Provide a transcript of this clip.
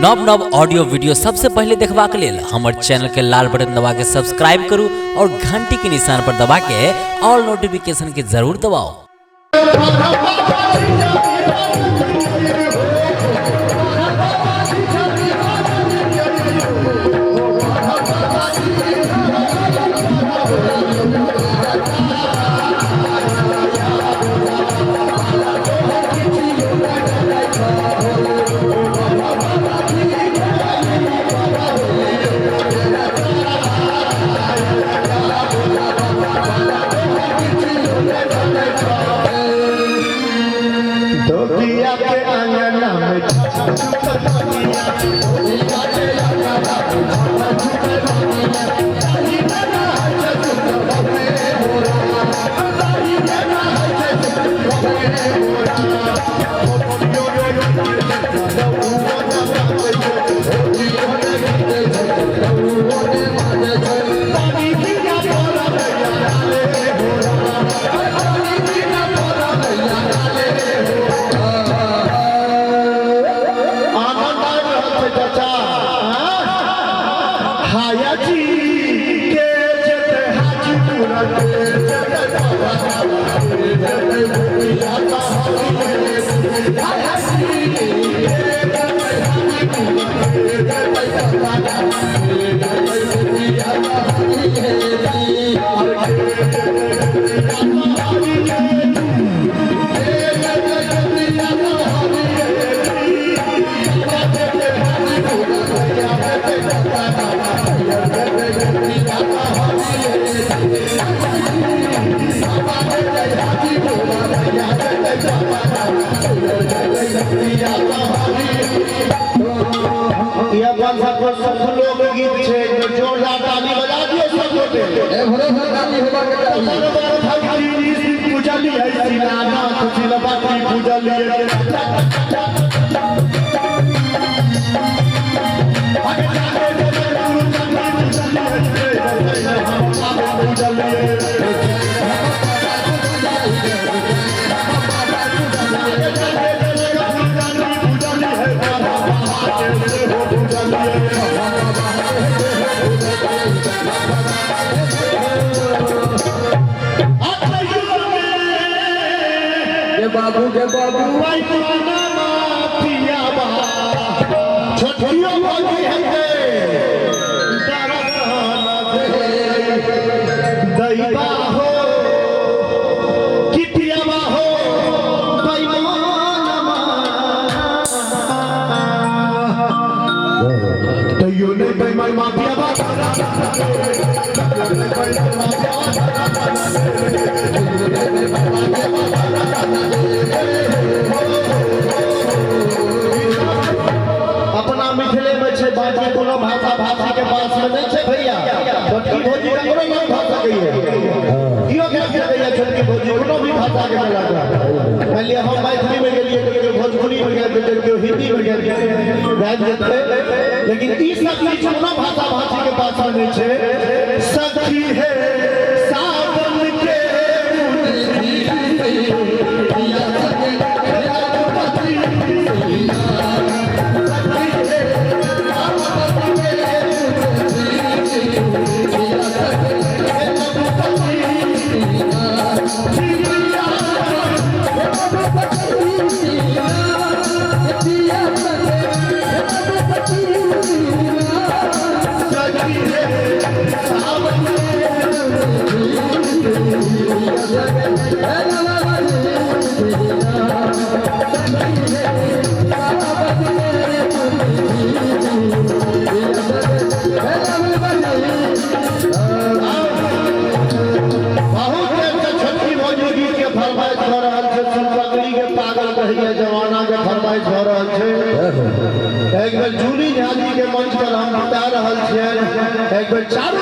नव नव audio video सबसे पहले देखबाक लेल हमर चैनल के लाल बटन दबा के सब्सक्राइब करू और घंटी के निशान पर दबा के ऑल नोटिफिकेशन के जरूर दबाओ। धोतिया के आंगना में आनंद आबि रहल छै चाचा। हाया जी के जेतै हाजीपुर के जेतै बाबा के जेतै गोपिया हाया जी के जेतै हाजीपुर के जेतै बाबा के जेतै गोपिया ई अपन सबके सब लोकगीत छै, जोरदार ताली बजा दियौ सब गोटे। पूजलियै शिलानाथ शिलपति पूजलियै। बाबू के बाबू छोटियो भौजी हेतै दैबा हो कि पियाबा हो बेईमानमा तैयो नहि बेईमान माफियाबा। अपना मिथिले में छै, बाकी कोनो भाषा भाषी के पास में नहीं छै भैया। छोटकी भौजी ककरो नहीं भऽ सकैए, कियो गाबि सकैए छोटकी भौजी कोनो भी भाषा के कलाकार। मान लिअ हम मैथिली में गेलियै तऽ केओ भोजपुरी में गाबि देतै, केओ हिंदी में गाबि देतै, लेकिन ई सब चीज कोनो भाषा भाषी के पास में नहीं छै। सखी है सावन के बहुत देर से छोटकी भौजी गीत के फरमाइश भऽ रहल छै। सुनपगड़ी के पागल कहैया जमाना के फरमाइश भऽ रहल छै। एक बेर जूली झा जी के मंच पर हम बता रहल छियनि, एक बेर चारू